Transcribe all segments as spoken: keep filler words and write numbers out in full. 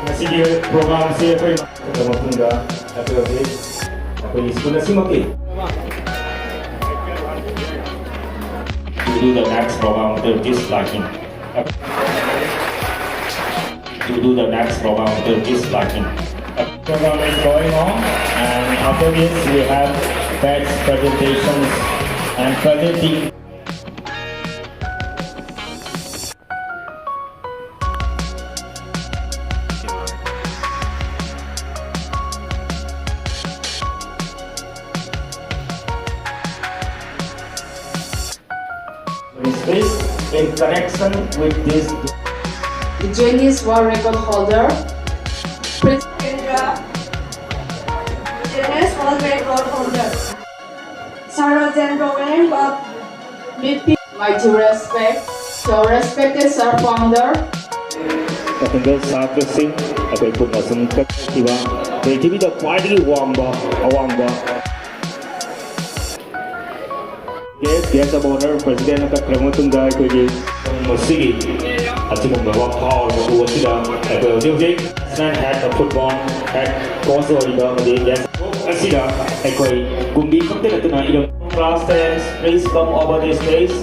ꯃꯁꯤꯒꯤ ꯄ꯭ꯔꯣꯒ꯭ꯔꯥꯝꯁꯤ ꯑꯩꯈꯣꯏ ꯃꯇꯨꯡꯗ ꯑꯩꯈꯣꯏ ꯍꯧꯖꯤꯛ ꯑꯩꯈꯣꯏꯒꯤ school ꯑꯁꯤꯃꯛꯀꯤ to do the next program after this lighting. To do the next program after this lighting. Program is going on, and after this we have badge presentations and presenting. Space in connection with this. The Guinness World Record holder, Prince Kendra, Guinness World Record holder, Sarojendra Wenengba, V P. My due respect to our respected sir founder. ꯑꯈꯪꯕ ꯁꯥꯇ꯭ꯔꯁꯤꯡ, ꯑꯩꯈꯣꯏ ꯄꯨꯟꯅ ꯁꯨꯝ ꯀꯠꯈꯤꯕ ꯄ꯭ꯔꯤꯊꯤꯕꯤꯗ ꯈ꯭ꯋꯥꯏꯗꯒꯤ ꯋꯥꯡꯕ ꯑꯋꯥꯡꯕ Guest, Guest of Honor, President ꯀꯠꯈ꯭ꯔꯕ ꯃꯇꯨꯡꯗ ꯑꯩꯈꯣꯏꯒꯤ ꯃꯁꯤꯒꯤ ꯑꯁꯤꯒꯨꯝꯂꯕ ꯐꯥꯎꯔꯕ ꯎ ꯑꯁꯤꯗ ꯑꯩꯈꯣꯏ ꯍꯧꯖꯤꯛ ꯍꯧꯖꯤꯛ National Head of Football Head Coach ꯑꯣꯏꯔꯤꯕ ꯑꯃꯗꯤ guest ꯑꯁꯤꯗ ꯑꯩꯈꯣꯏ ꯀꯨꯝꯕꯤ ꯈꯛꯇ ꯅꯠꯇꯅ ꯏꯔꯝ Class ten, please come over this stage.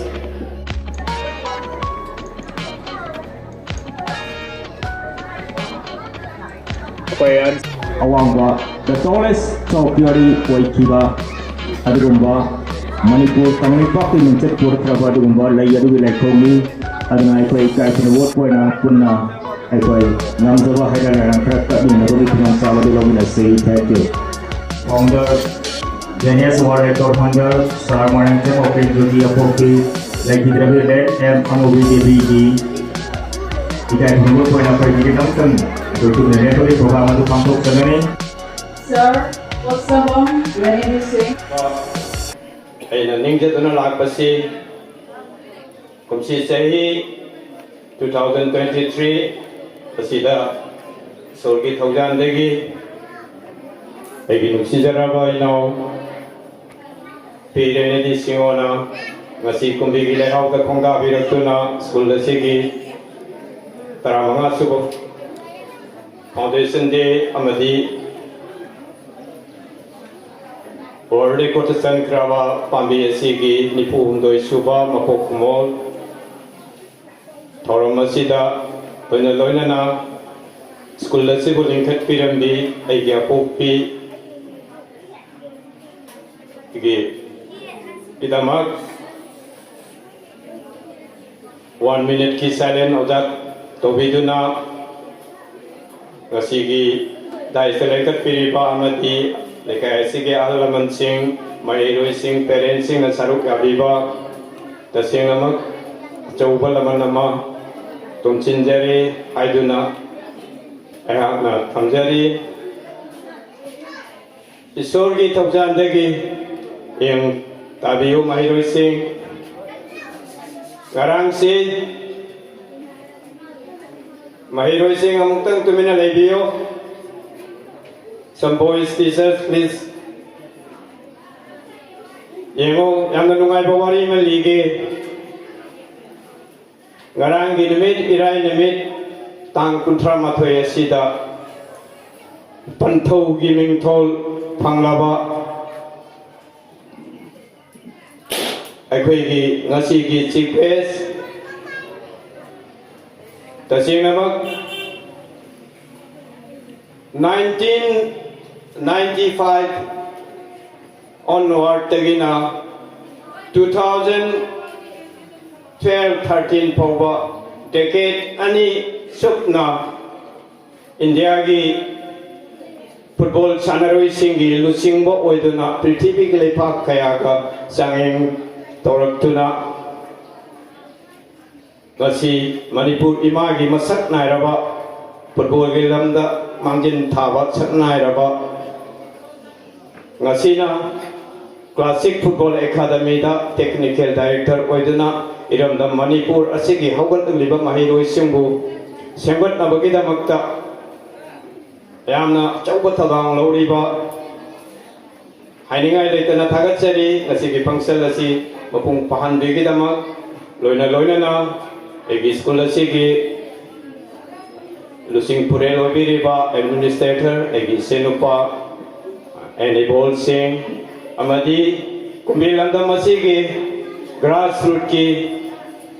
ꯑꯋꯥꯡꯕ the tallest topiary ꯑꯣꯏꯈꯤꯕ ꯑꯗꯨꯒꯨꯝꯕ ꯃꯅꯤꯄꯨꯔ ꯀꯪꯂꯩꯄꯥꯛꯀꯤ ꯃꯤꯡꯆꯠ ꯄꯨꯔꯛꯈ꯭ꯔꯕ ꯑꯗꯨꯒꯨꯝꯕ ꯂꯩ ꯑꯗꯨꯒꯤ ꯂꯩꯈꯣꯡꯅꯤ꯫ ꯑꯗꯨꯅ ꯑꯩꯈꯣꯏ ꯏꯀꯥꯏ ꯈꯨꯝꯅꯕ ꯑꯣꯏꯅ ꯄꯨꯟꯅ ꯑꯩꯈꯣꯏ ꯉꯝꯖꯕ ꯍꯥꯏꯔꯒ ꯈꯔ ꯀꯠꯃꯤꯟꯅꯕꯒꯤ ꯈꯨꯗꯣꯡꯆꯥꯕ ꯑꯗꯨ ꯂꯧꯃꯤꯟꯅꯁꯤ꯫ Thank you. Founder Guinness World Record holder Sir Moirangthem Open Joti ꯑꯄꯣꯛꯄꯤ ꯂꯩꯈꯤꯗ꯭ꯔꯕꯤ ꯂꯦꯠ ꯑꯦꯝ ꯑꯃꯨꯕꯤ ꯗꯦꯕꯤꯒꯤ ꯏꯀꯥꯏ ꯈꯨꯝꯅꯕ ꯑꯣꯏꯅ ꯑꯩꯈꯣꯏ ꯃꯤꯅꯤꯠ ꯑꯃꯇꯪ ꯂꯣꯏꯊꯣꯛꯅ ꯂꯦꯞꯄꯒꯤ ꯄ꯭ꯔꯣꯒ꯭ꯔꯥꯝ ꯑꯗꯨ ꯄꯥꯡꯊꯣꯛꯆꯒꯅꯤ꯫ Sir, Potsabam, Renew Singh. ꯑꯩꯅ ꯅꯤꯡꯖꯗꯨꯅ ꯂꯥꯛꯄꯁꯤ ꯀꯨꯝꯁꯤ ꯆꯍꯤ two thousand twenty three ꯑꯁꯤꯗ ꯏꯁꯣꯔꯒꯤ ꯊꯧꯖꯥꯟꯗꯒꯤ ꯑꯩꯒꯤ ꯅꯨꯡꯁꯤꯖꯔꯕ ꯏꯅꯥꯎ ꯄꯤ ꯔꯦꯅꯦꯗꯤ ꯁꯤꯡꯍꯣꯅ ꯉꯁꯤ ꯀꯨꯝꯕꯤꯒꯤ ꯂꯩꯍꯥꯎꯗ ꯈꯣꯡꯗꯥꯕꯤꯔꯛꯇꯨꯅ ꯁ꯭ꯀꯨꯜ ꯑꯁꯤꯒꯤ ꯇꯔꯥꯃꯉꯥ ꯁꯨꯕ Foundation Day ꯑꯃꯗꯤ World Record ꯆꯟꯈ꯭ꯔꯕ ꯄꯥꯝꯕꯤ ꯑꯁꯤꯒꯤ ꯅꯤꯐꯨ ꯍꯨꯝꯗꯣꯏ ꯁꯨꯕ ꯃꯄꯣꯛ ꯀꯨꯝꯑꯣꯜ ꯊꯧꯔꯝ ꯑꯁꯤꯗ ꯂꯣꯏꯅ ꯂꯣꯏꯅꯅ ꯁ꯭ꯀꯨꯜ ꯑꯁꯤꯕꯨ ꯂꯤꯡꯈꯠꯄꯤꯔꯝꯕꯤ ꯑꯩꯒꯤ ꯑꯄꯣꯛꯄꯤ ꯒꯤꯗꯃꯛ one minuteꯀꯤ silent observe ꯇꯧꯕꯤꯗꯨꯅ ꯉꯁꯤꯒꯤ dais ꯂꯦꯡꯈꯠꯄꯤꯔꯤꯕ ꯑꯃꯗꯤ ꯂꯩꯀꯥꯏ ꯑꯁꯤꯒꯤ ꯑꯍꯜ ꯂꯃꯟꯁꯤꯡ, ꯃꯍꯩꯔꯣꯏꯁꯤꯡ, parentsꯁꯤꯡꯅ ꯁꯔꯨꯛ ꯌꯥꯕꯤꯕ ꯇꯁꯦꯡꯅꯃꯛ ꯑꯆꯧꯕ ꯂꯃꯟ ꯑꯃ ꯇꯣꯟꯁꯤꯟꯖꯔꯤ ꯍꯥꯏꯗꯨꯅ ꯑꯩꯍꯥꯛꯅ ꯊꯝꯖꯔꯤ꯫ ꯏꯁꯣꯔꯒꯤ ꯊꯧꯖꯥꯜꯗꯒꯤ ꯌꯦꯡ ꯇꯥꯕꯤꯌꯨ ꯃꯍꯩꯔꯣꯏꯁꯤꯡ꯫ ꯉꯔꯥꯡꯁꯤ ꯃꯍꯩꯔꯣꯏꯁꯤꯡ ꯑꯃꯨꯛꯇꯪ ꯇꯨꯃꯤꯟꯅ ꯂꯩꯕꯤꯌꯨ꯫ Some boys, teachers, please. ꯌꯦꯡꯉꯣ, ꯌꯥꯝꯅ ꯅꯨꯡꯉꯥꯏꯕ ꯋꯥꯔꯤ ꯑꯃ ꯂꯤꯒꯦ꯫ ꯉꯔꯥꯡꯒꯤ ꯅꯨꯃꯤꯠ, ꯏꯔꯥꯏ ꯅꯨꯃꯤꯠ, ꯇꯥꯡ ꯀꯨꯟꯊ꯭ꯔꯥ ꯃꯥꯊꯣꯏ ꯑꯁꯤꯗ ꯄꯟꯊꯧꯒꯤ ꯃꯤꯡꯊꯣꯜ ꯐꯪꯂꯕ ꯑꯩꯈꯣꯏꯒꯤ ꯉꯁꯤꯒꯤ chief guest, ꯇꯁꯦꯡꯅꯃꯛ nineteen ninety five onwardꯇꯒꯤꯅ two thousand twelve thirteen ꯐꯥꯎꯕ decade ꯑꯅꯤ ꯆꯨꯞꯅ ꯏꯟꯗꯤꯌꯥꯒꯤ ꯐꯨꯠꯕꯣꯜ ꯁꯥꯟꯅꯔꯣꯏꯁꯤꯡꯒꯤ ꯂꯨꯆꯤꯡꯕ ꯑꯣꯏꯗꯨꯅ ꯄ꯭ꯔꯤꯊꯤꯕꯤꯒꯤ ꯂꯩꯄꯥꯛ ꯀꯌꯥꯒ ꯆꯥꯡꯌꯦꯡ ꯇꯧꯔꯛꯇꯨꯅ ꯉꯁꯤ ꯃꯅꯤꯄꯨꯔ ꯏꯃꯥꯒꯤ ꯃꯁꯛ ꯅꯥꯏꯔꯕ ꯐꯨꯠꯕꯣꯜꯒꯤ ꯂꯝꯗ ꯃꯥꯡꯖꯤꯟ ꯊꯥꯕ ꯁꯛ ꯅꯥꯏꯔꯕ ꯉꯁꯤꯅ Classic Football Academyꯗ technical director ꯑꯣꯏꯗꯨꯅ ꯏꯔꯝꯗꯝ ꯃꯅꯤꯄꯨꯔ ꯑꯁꯤꯒꯤ ꯍꯧꯒꯠꯂꯛꯂꯤꯕ ꯃꯍꯩꯔꯣꯏꯁꯤꯡꯕꯨ ꯁꯦꯝꯒꯠꯅꯕꯒꯤꯗꯃꯛꯇ ꯌꯥꯝꯅ ꯑꯆꯧꯕ ꯊꯧꯗꯥꯡ ꯂꯧꯔꯤꯕ ꯍꯥꯏꯅꯤꯡꯉꯥꯏ ꯂꯩꯇꯅ ꯊꯥꯒꯠꯆꯔꯤ꯫ ꯉꯁꯤꯒꯤ function ꯑꯁꯤ ꯃꯄꯨꯡ ꯐꯥꯍꯟꯕꯤꯒꯤꯗꯃꯛ ꯂꯣꯏꯅ ꯂꯣꯏꯅꯅ ꯑꯩꯒꯤ ꯁ꯭ꯀꯨꯜ ꯑꯁꯤꯒꯤ ꯂꯨꯆꯤꯡ ꯄꯨꯔꯦꯜ ꯑꯣꯏꯕꯤꯔꯤꯕ ꯑꯦꯗꯃꯤꯅꯤꯁꯇ꯭ꯔꯦꯇꯔ, ꯑꯩꯒꯤ ꯏꯆꯦꯅꯨꯄꯥ ꯑꯦꯟ ꯏꯕꯣꯜꯁꯤꯡ, ꯑꯃꯗꯤ ꯀꯨꯝꯕꯤ ꯂꯝꯗꯝ ꯑꯁꯤꯒꯤ ꯒ꯭ꯔꯥꯁꯔꯨꯠꯀꯤ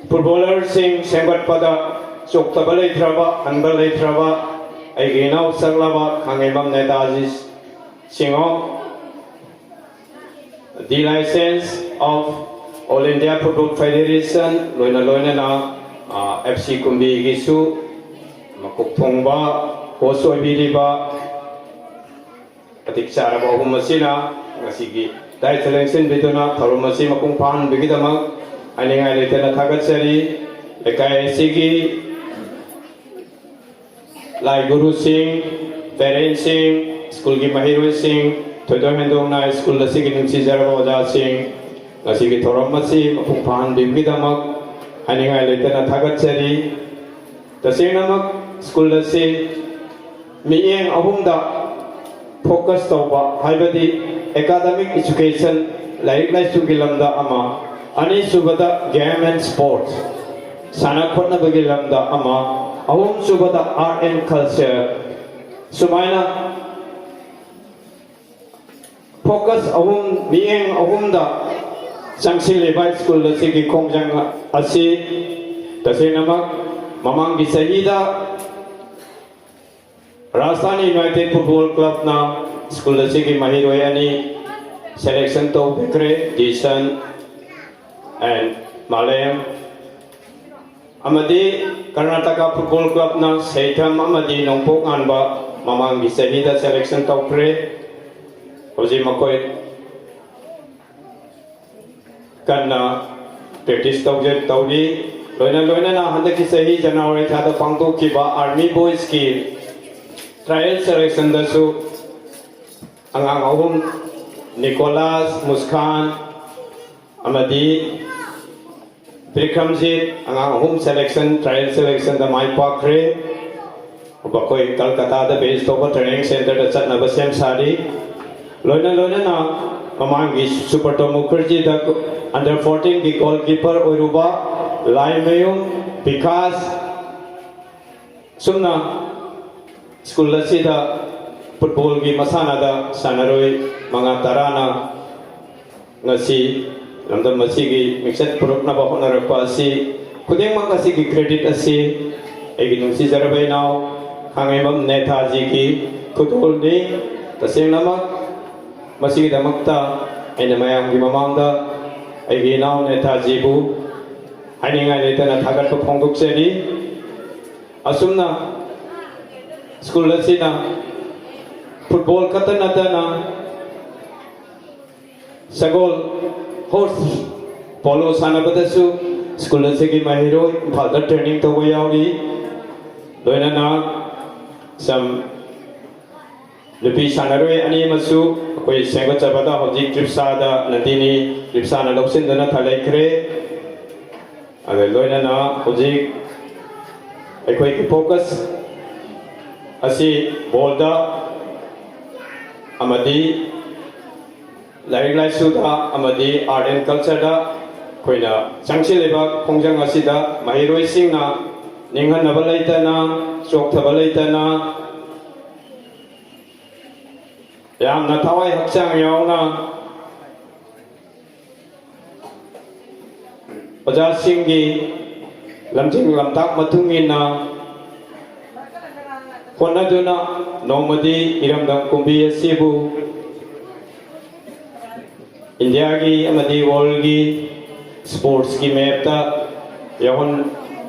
ꯐꯨꯠꯕꯣꯂꯔꯁꯤꯡ ꯁꯦꯝꯒꯠꯄꯗ ꯆꯣꯛꯊꯕ ꯂꯩꯇ꯭ꯔꯕ, ꯍꯟꯕ ꯂꯩꯇ꯭ꯔꯕ ꯑꯩꯒꯤ ꯏꯅꯥꯎ ꯆꯜꯂꯕ ꯈꯥꯉꯦꯝꯕꯝ Netaji ꯁꯤꯡꯍꯣ, the license of All India Football Federation, ꯂꯣꯏꯅ ꯂꯣꯏꯅꯅ ꯑꯦꯐ ꯁꯤ ꯀꯨꯝꯕꯤꯒꯤꯁꯨ ꯃꯀꯣꯛ ꯊꯣꯡꯕ ꯍꯣꯁ ꯑꯣꯏꯕꯤꯔꯤꯕ ꯃꯇꯤꯛ ꯆꯥꯔꯕ ꯑꯍꯨꯝ ꯑꯁꯤꯅ ꯉꯁꯤꯒꯤ ꯗꯥꯏꯠꯇ ꯂꯦꯡꯁꯤꯟꯕꯤꯗꯨꯅ ꯊꯧꯔꯝ ꯑꯁꯤ ꯃꯄꯨꯡ ꯐꯥꯍꯟꯕꯒꯤꯗꯃꯛ ꯍꯥꯏꯅꯤꯡꯉꯥꯏ ꯂꯩꯇꯅ ꯊꯥꯒꯠꯆꯔꯤ꯫ ꯂꯩꯀꯥꯏ ꯑꯁꯤꯒꯤ ꯂꯥꯏ ꯒꯨꯔꯨꯁꯤꯡ, ꯄꯦꯔꯦꯟꯁꯁꯤꯡ, ꯁ꯭ꯀꯨꯜꯒꯤ ꯃꯍꯩꯔꯣꯏꯁꯤꯡ, ꯊꯣꯏꯗꯣꯛ ꯍꯦꯟꯗꯣꯛꯅ ꯁ꯭ꯀꯨꯜ ꯑꯁꯤꯒꯤ ꯅꯨꯡꯁꯤꯖꯔꯕ ꯑꯣꯖꯥꯁꯤꯡ, ꯉꯁꯤꯒꯤ ꯊꯧꯔꯝ ꯑꯁꯤ ꯃꯄꯨꯡ ꯐꯥꯍꯟꯕꯤꯕꯒꯤꯗꯃꯛ ꯍꯥꯏꯅꯤꯡꯉꯥꯏ ꯂꯩꯇꯅ ꯊꯥꯒꯠꯆꯔꯤ꯫ ꯇꯁꯦꯡꯅꯃꯛ ꯁ꯭ꯀꯨꯜ ꯑꯁꯤ ꯃꯤꯠꯌꯦꯡ ꯑꯍꯨꯝꯗ ꯐꯣꯀꯁ ꯇꯧꯕ, ꯍꯥꯏꯕꯗꯤ ꯑꯦꯀꯥꯗꯃꯤꯛ ꯏꯖꯨꯀꯦꯁꯟ, ꯂꯥꯏꯔꯤꯛ ꯂꯥꯏꯁꯨꯒꯤ ꯂꯝꯗ ꯑꯃ, ꯑꯅꯤꯁꯨꯕꯗ ꯒꯦꯝ ꯑꯦꯟ ꯁ꯭ꯄꯣꯔꯠꯁ, ꯁꯥꯟꯅ ꯈꯣꯠꯅꯕꯒꯤ ꯂꯝꯗ ꯑꯃ, ꯑꯍꯨꯝꯁꯨꯕꯗ ꯑꯥꯔꯠ ꯑꯦꯟ ꯀꯜꯆꯔ, ꯁꯨꯃꯥꯏꯅ ꯐꯣꯀꯁ ꯑꯍꯨꯝ, ꯃꯤꯠꯌꯦꯡ ꯑꯍꯨꯝꯗ ꯆꯪꯁꯤꯜꯂꯤꯕ ꯁ꯭ꯀꯨꯜ ꯑꯁꯤꯒꯤ ꯈꯣꯡꯖꯪ ꯑꯁꯤ ꯇꯁꯦꯡꯅꯃꯛ ꯃꯃꯥꯡꯒꯤ ꯆꯍꯤꯗ ꯔꯥꯖꯙꯥꯅꯤ ꯌꯨꯅꯥꯏꯇꯦꯗ ꯐꯨꯠꯕꯣꯜ ꯀ꯭ꯂꯕꯅ ꯁ꯭ꯀꯨꯜ ꯑꯁꯤꯒꯤ ꯃꯍꯩꯔꯣꯏ ꯑꯅꯤ ꯁꯦꯂꯦꯛꯁꯟ ꯇꯧꯕꯤꯈ꯭ꯔꯦ, ꯖꯤꯁꯟ ꯑꯦꯟ ꯃꯥꯂꯦꯝ꯫ ꯑꯃꯗꯤ ꯀꯔꯅꯥꯇꯀꯥ ꯐꯨꯠꯕꯣꯜ ꯀ꯭ꯂꯕꯅ ꯁꯩꯊꯝ ꯑꯃꯗꯤ ꯅꯣꯡꯄꯣꯛ ꯉꯥꯟꯕ ꯃꯃꯥꯡꯒꯤ ꯆꯍꯤꯗ ꯁꯦꯂꯦꯛꯁꯟ ꯇꯧꯈ꯭ꯔꯦ꯫ ꯍꯧꯖꯤꯛ ꯃꯈꯣꯏ ꯀꯟꯅ ꯄ꯭ꯔꯦꯛꯇꯤꯁ ꯇꯧꯖ-, ꯇꯧꯔꯤ꯫ ꯂꯣꯏꯅ ꯂꯣꯏꯅꯅ ꯍꯟꯗꯛꯀꯤ ꯆꯍꯤ ꯖꯅꯋꯥꯔꯤ ꯊꯥꯗ ꯄꯥꯡꯊꯣꯛꯈꯤꯕ ꯑꯥꯔꯃꯤ ꯕꯣꯏꯁꯀꯤ ꯇ꯭ꯔꯥꯌꯦꯜ ꯁꯦꯂꯦꯛꯁꯟꯗꯁꯨ ꯑꯉꯥꯡ ꯑꯍꯨꯝ, ꯅꯤꯀꯣꯂꯥꯁ, ꯃꯨꯁꯀꯥꯟ ꯑꯃꯗꯤ ꯕꯤꯀ꯭ꯔꯝꯖꯤꯠ, ꯑꯉꯥꯡ ꯑꯍꯨꯝ ꯁꯦꯂꯦꯛꯁꯟ, ꯇ꯭ꯔꯥꯌꯦꯜ ꯁꯦꯂꯦꯛꯁꯟꯗ ꯃꯥꯏ ꯄꯥꯛꯈ꯭ꯔꯦ꯫ ꯃꯈꯣꯏ ꯀꯜꯀꯇꯥꯗ ꯕꯦꯁ ꯇꯧꯕ ꯇ꯭ꯔꯦꯅꯤꯡ ꯁꯦꯟꯇꯔꯗ ꯆꯠꯅꯕ ꯁꯦꯝ ꯁꯥꯔꯤ꯫ ꯂꯣꯏꯅ ꯂꯣꯏꯅꯅ ꯃꯃꯥꯡꯒꯤ ꯁꯨꯕ꯭ꯔꯇꯣ ꯃꯨꯈꯔꯖꯤꯗ under ꯐꯣꯔꯇꯤꯟꯒꯤ goal keeper ꯑꯣꯏꯔꯨꯕ Laimayum Vikas ꯑꯁꯨꯝꯅ ꯁ꯭ꯀꯨꯜ ꯑꯁꯤꯗ ꯐꯨꯠꯕꯣꯜꯒꯤ ꯃꯁꯥꯟꯅꯗ ꯁꯥꯟꯅꯔꯣꯏ ꯃꯉꯥ ꯇꯔꯥꯅ ꯉꯁꯤ ꯂꯝꯗꯝ ꯑꯁꯤꯒꯤ ꯃꯤꯡꯆꯠ ꯄꯨꯔꯛꯅꯕ ꯍꯣꯠꯅꯔꯛꯄ ꯑꯁꯤ, ꯈꯨꯗꯤꯡꯃꯛ ꯑꯁꯤꯒꯤ ꯀ꯭ꯔꯦꯗꯤꯠ ꯑꯁꯤ ꯑꯩꯒꯤ ꯅꯨꯡꯁꯤꯖꯔꯕ ꯏꯅꯥꯎ ꯈꯥꯡꯉꯩꯝꯕꯝ ꯅꯦꯊꯥꯖꯤꯒꯤ ꯈꯨꯗꯣꯜꯅꯤ꯫ ꯇꯁꯦꯡꯅꯃꯛ ꯃꯁꯤꯒꯤꯗꯃꯛꯇ ꯑꯩꯅ ꯃꯌꯥꯝꯒꯤ ꯃꯃꯥꯡꯗ ꯑꯩꯒꯤ ꯏꯅꯥꯎ ꯅꯦꯊꯥꯖꯤꯕꯨ ꯍꯥꯏꯅꯤꯡꯉꯥꯏ ꯂꯩꯇꯅ ꯊꯥꯒꯠꯄ ꯐꯣꯡꯗꯣꯛꯆꯔꯤ꯫ ꯑꯁꯨꯝꯅ ꯁ꯭ꯀꯨꯜ ꯑꯁꯤꯅ ꯐꯨꯠꯕꯣꯜ ꯈꯛꯇ ꯅꯠꯇꯅ ꯁꯒꯣꯜ, ꯍꯣꯔꯁ ꯄꯣꯂꯣ ꯁꯥꯟꯅꯕꯗꯁꯨ ꯁ꯭ꯀꯨꯜ ꯑꯁꯤꯒꯤ ꯃꯍꯩꯔꯣꯏ ꯏꯝꯐꯥꯜꯗ ꯇ꯭ꯔꯦꯅꯤꯡ ꯇꯧꯕ ꯌꯥꯎꯔꯤ꯫ ꯂꯣꯏꯅꯅ ꯁꯝ ꯅꯨꯄꯤ ꯁꯥꯟꯅꯔꯣꯏ ꯑꯅꯤ ꯑꯃꯁꯨ ꯑꯩꯈꯣꯏ ꯁꯦꯝꯒꯠꯆꯕꯗ ꯍꯧꯖꯤꯛ ꯇ꯭ꯔꯤꯞꯁꯥꯗ ꯅꯟꯗꯤꯅꯤ ꯇ꯭ꯔꯤꯞꯁꯥꯅ ꯂꯧꯁꯤꯟꯗꯨꯅ ꯊꯥꯂꯩꯈ꯭ꯔꯦ꯫ ꯑꯗ ꯂꯣꯏꯅꯅ ꯍꯧꯖꯤꯛ ꯑꯩꯈꯣꯏꯒꯤ ꯐꯣꯀꯁ ꯑꯁꯤ ꯕꯣꯜꯗ ꯑꯃꯗꯤ ꯂꯥꯏꯔꯤꯛ ꯂꯥꯏꯁꯨꯗ ꯑꯃꯗꯤ ꯑꯥꯔꯠ ꯑꯦꯟ ꯀꯜꯆꯔꯗ ꯑꯩꯈꯣꯏꯅ ꯆꯪꯁꯤꯜꯂꯤꯕ ꯈꯣꯡꯖꯪ ꯑꯁꯤꯗ ꯃꯍꯩꯔꯣꯏꯁꯤꯡꯅ ꯅꯤꯡꯍꯟꯅꯕ ꯂꯩꯇꯅ, ꯆꯣꯛꯊꯕ ꯂꯩꯇꯅ, ꯌꯥꯝꯅ ꯊꯋꯥꯏ ꯍꯛꯆꯥꯡ ꯌꯥꯎꯅ ꯑꯣꯖꯥꯁꯤꯡꯒꯤ ꯂꯝꯖꯤꯡ ꯂꯝꯇꯥꯛ ꯃꯇꯨꯡ ꯏꯟꯅ ꯍꯣꯠꯅꯗꯨꯅ ꯅꯣꯡꯃꯗꯤ ꯏꯔꯝꯗꯝ ꯀꯨꯝꯕꯤ ꯑꯁꯤꯕꯨ ꯏꯟꯗꯤꯌꯥꯒꯤ ꯑꯃꯗꯤ ꯋꯥꯔꯜꯒꯤ ꯁ꯭ꯄꯣꯔꯠꯁꯀꯤ ꯃꯦꯞꯇ ꯌꯥꯎꯍꯟ-,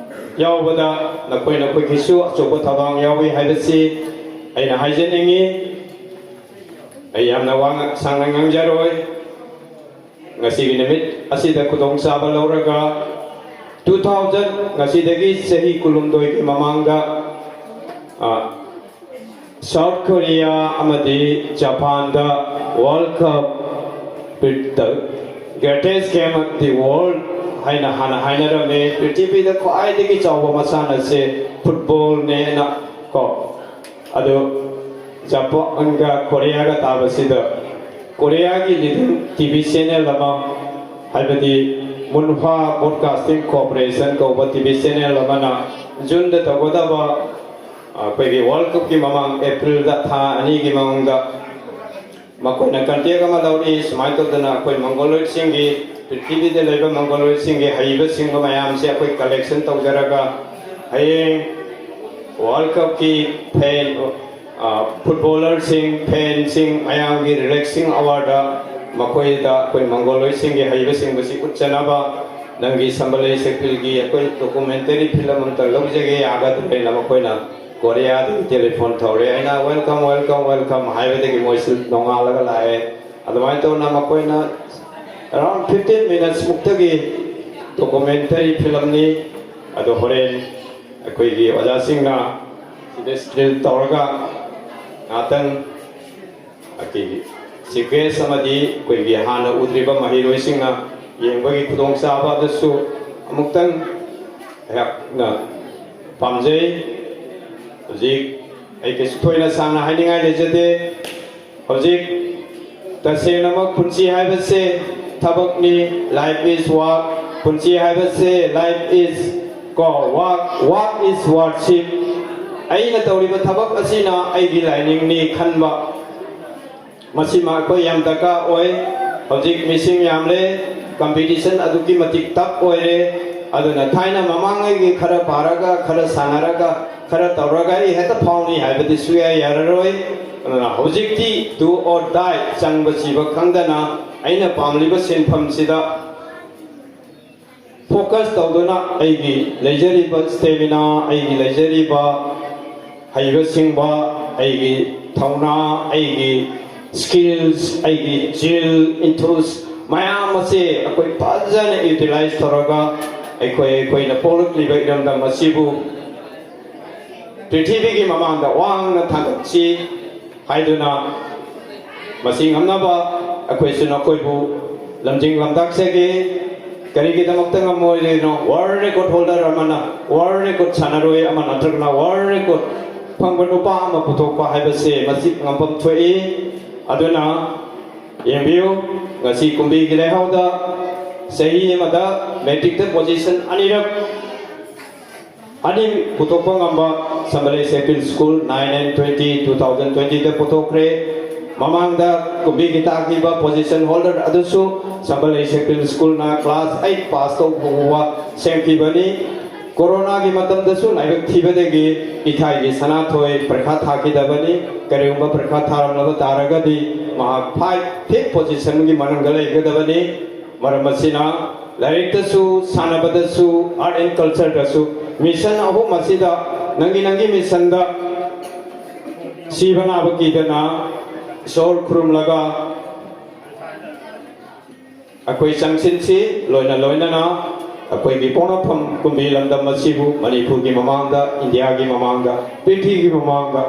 ꯌꯥꯎꯕꯗ ꯅꯈꯣꯏ ꯅꯈꯣꯏꯒꯤꯁꯨ ꯑꯆꯧꯕ ꯊꯧꯗꯥꯡ ꯌꯥꯎꯏ ꯍꯥꯏꯕꯁꯤ ꯑꯩꯅ ꯍꯥꯏꯖꯅꯤꯡꯏ꯫ ꯑꯩ ꯌꯥꯝꯅ ꯋꯥ ꯉ-, ꯁꯥꯡꯅ ꯉꯥꯡꯖꯔꯣꯏ꯫ ꯉꯁꯤꯒꯤ ꯅꯨꯃꯤꯠ ꯑꯁꯤꯗ ꯈꯨꯗꯣꯡꯆꯥꯕ ꯂꯧꯔꯒ, two thousand, ꯉꯁꯤꯗꯒꯤ ꯆꯍꯤ ꯀꯨꯟꯍꯨꯝꯗꯣꯏꯒꯤ ꯃꯃꯥꯡꯗ, ꯑ, ꯁꯥꯎꯠ ꯀꯣꯔꯤꯌꯥ ꯑꯃꯗꯤ ꯖꯄꯥꯟꯗ World Cup, the greatest game of the world ꯍꯥꯏꯅ ꯍꯥꯟꯅ ꯍꯥꯏꯅꯔꯝꯃꯤ꯫ ꯄ꯭ꯔꯤꯊꯤꯕꯤꯗ ꯈ꯭ꯋꯥꯏꯗꯒꯤ ꯆꯥꯎꯕ ꯃꯁꯥꯟꯅꯁꯦ ꯐꯨꯠꯕꯣꯜꯅꯦꯅ ꯀꯣ꯫ ꯑꯗꯨ ꯖꯄꯥꯟꯒ ꯀꯣꯔꯤꯌꯥꯒ ꯇꯥꯕꯁꯤꯗ ꯀꯣꯔꯤꯌꯥꯒꯤ ꯂꯤꯗꯤꯡ ꯇꯤ ꯚꯤ ꯆꯦꯅꯦꯜ ꯑꯃ, ꯍꯥꯏꯕꯗꯤ ꯃꯨꯟꯍ꯭ꯋꯥ ꯕ꯭ꯔꯣꯗꯀꯥꯁꯇꯤꯡ ꯀꯣꯔꯄꯣꯔꯦꯁꯟ ꯀꯧꯕ ꯇꯤ ꯚꯤ ꯆꯦꯅꯦꯜ ꯑꯃꯅ ꯖꯨꯟꯗ ꯇꯧꯒꯗꯕ ꯑꯩꯈꯣꯏꯒꯤ ꯋꯥꯔꯜ ꯀꯞꯀꯤ ꯃꯃꯥꯡ ꯑꯦꯄ꯭ꯔꯤꯜꯗ, ꯊꯥ ꯑꯅꯤꯒꯤ ꯃꯃꯥꯡꯗ ꯃꯈꯣꯏꯅ ꯀꯟꯇꯦꯛ ꯑꯃ ꯂꯧꯔꯤ꯫ ꯁꯨꯃꯥꯏꯅ ꯇꯧꯗꯅ ꯑꯩꯈꯣꯏ ꯃꯪꯒꯣꯂꯣꯏꯗꯁꯤꯡꯒꯤ, ꯄ꯭ꯔꯤꯊꯤꯕꯤꯗ ꯂꯩꯕ ꯃꯪꯒꯣꯂꯣꯏꯗꯁꯤꯡꯒꯤ ꯍꯩꯕꯁꯤꯡꯕ ꯃꯌꯥꯝꯁꯦ ꯑꯩꯈꯣꯏ ꯀꯂꯦꯛꯁꯟ ꯇꯧꯖꯔꯒ ꯍꯌꯦꯡ ꯋꯥꯔꯜ ꯀꯞꯀꯤ ꯐꯦꯟ, ꯐꯨꯠꯕꯣꯂꯔꯁꯤꯡ, ꯐꯦꯟꯁꯤꯡ ꯃꯌꯥꯝꯒꯤ ꯔꯤꯂꯦꯛꯁꯤꯡ ꯑꯋꯥꯔꯗ ꯃꯈꯣꯏꯗ ꯑꯩꯈꯣꯏ ꯃꯪꯒꯣꯂꯣꯏꯗꯁꯤꯡꯒꯤ ꯍꯩꯕꯁꯤꯡꯕꯁꯤ ꯎꯠꯆꯅꯕ ꯅꯪꯒꯤ ꯁꯝꯕꯂꯩ ꯁꯦꯛꯄꯤꯜꯒꯤ ꯑꯩꯈꯣꯏ ꯗꯣꯀꯨꯃꯦꯟꯇꯔꯤ ꯐꯤꯂꯝ ꯑꯝꯇ ꯂꯧꯖꯒꯦ ꯌꯥꯒꯗ꯭ꯔꯦꯅ ꯃꯈꯣꯏꯅ ꯀꯣꯔꯤꯌꯥꯗꯒꯤ ꯇꯦꯂꯤꯐꯣꯟ ꯇꯧꯔꯦ꯫ ꯑꯩꯅ "Welcome, welcome, welcome" ꯍꯥꯏꯕꯗꯒꯤ ꯃꯣꯏꯁꯨ ꯅꯣꯡꯉꯥꯜꯂꯒ ꯂꯥꯛꯑꯦ꯫ ꯑꯗꯨꯃꯥꯏꯅ ꯇꯧꯅ ꯃꯈꯣꯏꯅ around fifteen minutes ꯃꯨꯛꯇꯒꯤ ꯗꯣꯀꯨꯃꯦꯟꯇꯔꯤ ꯐꯤꯂꯝꯅꯤ꯫ ꯑꯗꯣ ꯍꯣꯔꯦꯟ ꯑꯩꯈꯣꯏꯒꯤ ꯑꯣꯖꯥꯁꯤꯡꯅ ꯁꯤꯗ ꯁ꯭ꯀ꯭ꯔꯤꯟ ꯇꯧꯔꯒ ꯉꯥꯛꯇꯪ ꯑꯩꯈꯣꯏꯒꯤ ꯆꯤꯐ ꯒꯦꯁ ꯑꯃꯗꯤ ꯑꯩꯈꯣꯏꯒꯤ ꯍꯥꯟꯅ ꯎꯗ꯭ꯔꯤꯕ ꯃꯍꯩꯔꯣꯏꯁꯤꯡꯅ ꯌꯦꯡꯕꯒꯤ ꯈꯨꯗꯣꯡꯆꯥꯕ ꯑꯗꯨꯁꯨ ꯑꯃꯨꯛꯇꯪ ꯑꯩꯍꯥꯛꯅ ꯄꯥꯝꯖꯩ꯫ ꯍꯧꯖꯤꯛ ꯑꯩ ꯀꯩꯁꯨ ꯊꯣꯏꯅ ꯁꯥꯡꯅ ꯍꯥꯏꯅꯤꯡꯉꯥꯏ ꯂꯩꯖꯗꯦ꯫ ꯍꯧꯖꯤꯛ ꯇꯁꯦꯡꯅꯃꯛ ꯄꯨꯟꯁꯤ ꯍꯥꯏꯕꯁꯦ ꯊꯕꯛꯅꯤ, life is work꯫ ꯄꯨꯟꯁꯤ ꯍꯥꯏꯕꯁꯦ life is ꯀꯣ, work, work is worship꯫ ꯑꯩꯅ ꯇꯧꯔꯤꯕ ꯊꯕꯛ ꯑꯁꯤꯅ ꯑꯩꯒꯤ ꯂꯥꯏꯅꯤꯡꯅꯤ ꯈꯟꯕ, ꯃꯁꯤꯃ ꯑꯩꯈꯣꯏ ꯌꯥꯝ ꯗꯔꯀꯥꯔ ꯑꯣꯏ꯫ ꯍꯧꯖꯤꯛ ꯃꯤꯁꯤꯡ ꯌꯥꯝꯂꯦ, ꯀꯝꯄꯤꯇꯤꯁꯟ ꯑꯗꯨꯛꯀꯤ ꯃꯇꯤꯛ ꯇꯞ ꯑꯣꯏꯔꯦ꯫ ꯑꯗꯨꯅ ꯊꯥꯏꯅ ꯃꯃꯥꯡꯉꯩꯒꯤ ꯈꯔ ꯄꯥꯔꯒ, ꯈꯔ ꯁꯥꯟꯅꯔꯒ, ꯈꯔ ꯇꯧꯔꯒ ꯑꯩ ꯍꯦꯛꯇ ꯐꯥꯎꯅꯤ ꯍꯥꯏꯕꯗꯤ ꯁꯨꯌꯥ ꯌꯥꯔꯔꯣꯏ꯫ ꯑꯗꯨꯅ ꯍꯧꯖꯤꯛꯇꯤ do or die, ꯆꯪꯕ ꯁꯤꯕ ꯈꯪꯗꯅ ꯑꯩꯅ ꯄꯥꯝꯂꯤꯕ ꯁꯤꯟꯐꯝꯁꯤꯗ ꯐꯣꯀꯁ ꯇꯧꯗꯨꯅ ꯑꯩꯒꯤ ꯂꯩꯖꯔꯤꯕ ꯁ꯭ꯇꯦꯃꯤꯅꯥ, ꯑꯩꯒꯤ ꯂꯩꯖꯔꯤꯕ ꯍꯩꯕ ꯁꯤꯡꯕ, ꯑꯩꯒꯤ ꯊꯧꯅꯥ, ꯑꯩꯒꯤ ꯁ꯭ꯀꯤꯜꯁ, ꯑꯩꯒꯤ ꯖꯤꯜ, ꯏꯟꯊꯨꯁ ꯃꯌꯥꯝ ꯑꯁꯦ ꯑꯩꯈꯣꯏ ꯐꯖꯅ ꯌꯨꯇꯤꯂꯥꯏꯖ ꯇꯧꯔꯒ ꯑꯩꯈꯣꯏ, ꯑꯩꯈꯣꯏꯅ ꯄꯣꯛꯂꯛꯂꯤꯕ ꯏꯔꯝꯗꯝ ꯑꯁꯤꯕꯨ ꯄ꯭ꯔꯤꯊꯤꯕꯤꯒꯤ ꯃꯃꯥꯡꯗ ꯋꯥꯡꯅ ꯊꯥꯡꯒꯠꯁꯤ ꯍꯥꯏꯗꯨꯅ ꯃꯁꯤ ꯉꯝꯅꯕ ꯑꯩꯈꯣꯏꯁꯨ ꯅꯈꯣꯏꯕꯨ ꯂꯝꯖꯤꯡ ꯂꯝꯇꯥꯛꯆꯒꯦ꯫ ꯀꯔꯤꯒꯤꯗꯃꯛꯇ ꯉꯝꯃꯣꯏꯗꯣꯏꯅꯣ? ꯋꯥꯔꯜ ꯔꯦꯀꯣꯔꯗ ꯍꯣꯜꯗꯔ ꯑꯃꯅ, ꯋꯥꯔꯜ ꯔꯦꯀꯣꯔꯗ ꯁꯥꯟꯅꯔꯣꯏ ꯑꯃ ꯅꯠꯇ꯭ꯔꯒꯅ ꯋꯥꯔꯜ ꯔꯦꯀꯣꯔꯗ ꯐꯪꯕ ꯅꯨꯄꯥ ꯑꯃ ꯄꯨꯊꯣꯛꯄ ꯍꯥꯏꯕꯁꯦ ꯃꯁꯤ ꯉꯝꯐꯝ ꯊꯣꯛꯏ꯫ ꯑꯗꯨꯅ ꯌꯦꯡꯕꯤꯌꯨ, ꯉꯁꯤ ꯀꯨꯝꯕꯤꯒꯤ ꯂꯩꯍꯥꯎꯗ ꯆꯍꯤ ꯑꯃꯗ ꯃꯦꯇ꯭ꯔꯤꯛꯇ ꯄꯣꯖꯤꯁꯟ ꯑꯅꯤꯔꯛ ꯑꯅꯤ ꯄꯨꯊꯣꯛꯄ ꯉꯝꯕ ꯁꯝꯕꯂꯩ ꯁꯦꯄꯤꯜ school, nine and twenty, two thousand twenty ꯗ ꯄꯨꯊꯣꯛꯈ꯭ꯔꯦ꯫ ꯃꯃꯥꯡꯗ ꯀꯨꯝꯕꯤꯒꯤ ꯇꯥꯈꯤꯕ position holder ꯑꯗꯨꯁꯨ ꯁꯝꯕꯂꯩ ꯁꯦꯄꯤꯜ ꯁ꯭ꯀꯨꯜꯅ class eight pass ꯇꯧꯕ ꯐꯥꯎꯕ ꯁꯦꯝꯈꯤꯕꯅꯤ꯫ ꯀꯣꯔꯣꯅꯥꯒꯤ ꯃꯇꯝꯗꯁꯨ ꯂꯥꯏꯕꯛ ꯊꯤꯕꯗꯒꯤ ꯏꯊꯥꯏꯒꯤ ꯁꯅꯥꯊꯣꯏ ꯄꯔꯤꯈꯥ ꯊꯥꯈꯤꯗꯕꯅꯤ꯫ ꯀꯔꯤꯒꯨꯝꯕ ꯄꯔꯤꯈꯥ ꯊꯥꯔꯝꯂꯕ ꯇꯥꯔꯒꯗꯤ ꯃꯍꯥꯛ five, fifth position ꯒꯤ ꯃꯅꯨꯡꯗ ꯂꯩꯒꯗꯕꯅꯤ꯫ ꯃꯔꯝ ꯑꯁꯤꯅ ꯂꯥꯏꯔꯤꯛꯇꯁꯨ, ꯁꯥꯟꯅꯕꯗꯁꯨ, art and culture ꯗꯁꯨ mission ꯑꯍꯨꯝ ꯑꯁꯤꯗ ꯅꯪꯒꯤ ꯅꯪꯒꯤ mission ꯗ ꯁꯤꯕ ꯅꯥꯕ ꯀꯤꯗꯅ ꯏꯁꯣꯔ ꯈꯨꯔꯨꯝꯂꯒ ꯑꯩꯈꯣꯏ ꯆꯪꯁꯤꯟꯁꯤ꯫ ꯂꯣꯏꯅ ꯂꯣꯏꯅꯅ ꯑꯩꯈꯣꯏꯒꯤ ꯄꯣꯛꯅꯐꯝ ꯀꯨꯝꯕꯤ ꯂꯝꯗꯝ ꯑꯁꯤꯕꯨ ꯃꯅꯤꯄꯨꯔꯒꯤ ꯃꯃꯥꯡꯗ, ꯏꯟꯗꯤꯌꯥꯒꯤ ꯃꯃꯥꯡꯗ, ꯄ꯭ꯔꯤꯊꯤꯕꯤꯒꯤ ꯃꯃꯥꯡꯗ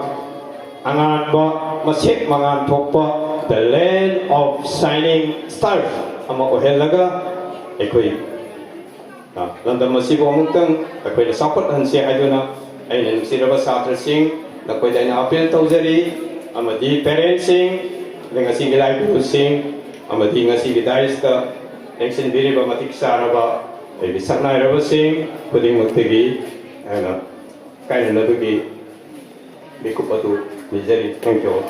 ꯑꯉꯥꯟꯕ, ꯃꯁꯦꯛ ꯃꯉꯥꯜ ꯊꯣꯛꯄ, the land of shining stars ꯑꯃ ꯑꯣꯏꯍꯜꯂꯒ ꯑꯩꯈꯣꯏ, ꯑ, ꯂꯝꯗꯝ ꯑꯁꯤꯕꯨ ꯑꯃꯨꯛꯇꯪ ꯑꯩꯈꯣꯏꯅ ꯆꯥꯎꯈꯠꯍꯟꯁꯤ ꯍꯥꯏꯗꯨꯅ ꯑꯩꯅ ꯅꯨꯡꯁꯤꯔꯕ ꯁꯥꯇ꯭ꯔꯁꯤꯡ, ꯅꯈꯣꯏꯗ ꯑꯩꯅ appeal ꯇꯧꯖꯔꯤ꯫ ꯑꯃꯗꯤ parent ꯁꯤꯡ, ꯑꯗꯩ ꯉꯁꯤꯒꯤ ꯂꯥꯏ ꯒꯨꯔꯨꯁꯤꯡ, ꯑꯃꯗꯤ ꯉꯁꯤꯒꯤ dais ꯇ ꯂꯦꯡꯁꯤꯟꯕꯤꯔꯤꯕ ꯃꯇꯤꯛ ꯆꯥꯔꯕ ꯑꯩꯒꯤ ꯁꯛꯅꯥꯏꯔꯕꯁꯤꯡ ꯈꯨꯗꯤꯡꯃꯛꯇꯒꯤ ꯑꯩꯅ ꯀꯥꯏꯅꯅꯕꯒꯤ ꯃꯤꯀꯨꯞ ꯑꯗꯨ ꯅꯤꯖꯔꯤ꯫ Thank you all.